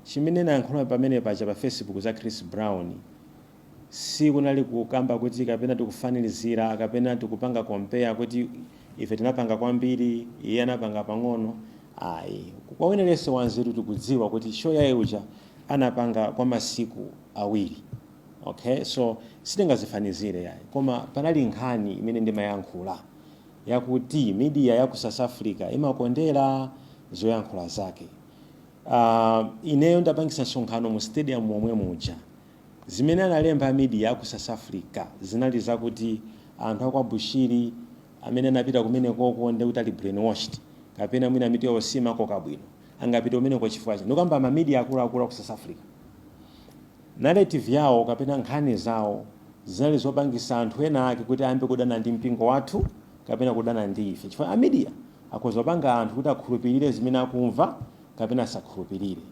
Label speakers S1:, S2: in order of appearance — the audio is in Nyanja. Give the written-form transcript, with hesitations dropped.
S1: Chimene nayankhula pamene paja pa Facebook za Chris Brown sikunali kukamba kuti kapena tikufanizira kapena tikupanga compare kuti ife tinapanga kwambiri, iye anapanga pang'ono, ayi. Kwa wina aliyense wanzeru, tikudziwa kuti show yaye uja anapanga kwa masiku 2, okay? So sitingazifanizire yayi. Koma panali nkhani imene ndimayankhula yakuti media ya ku South Africa imakondera zoyankhula zake. Ineyo ndapangisa msonkhano mu stadium momwe muja. Zimene analemba a media aku South Africa zinali zakuti anthu akwa Bushiri amene anapita kumene koko ndi kuti ali brainwashed, kapena mwina mitu yawo simakoka bwino, angapite kumeneko chifukwa chani? Ndikamba ma media akuluakulu aku South Africa. Narrative yawo kapena nkhani zawo zinali zopangisa anthu ena ake kuti ayambe kudana ndi mpingo wathu kapena kudana ndi ife, chifukwa a media akhoza kupanga anthu kuti akhulupirire zimene akumva kapena asakhulupirire.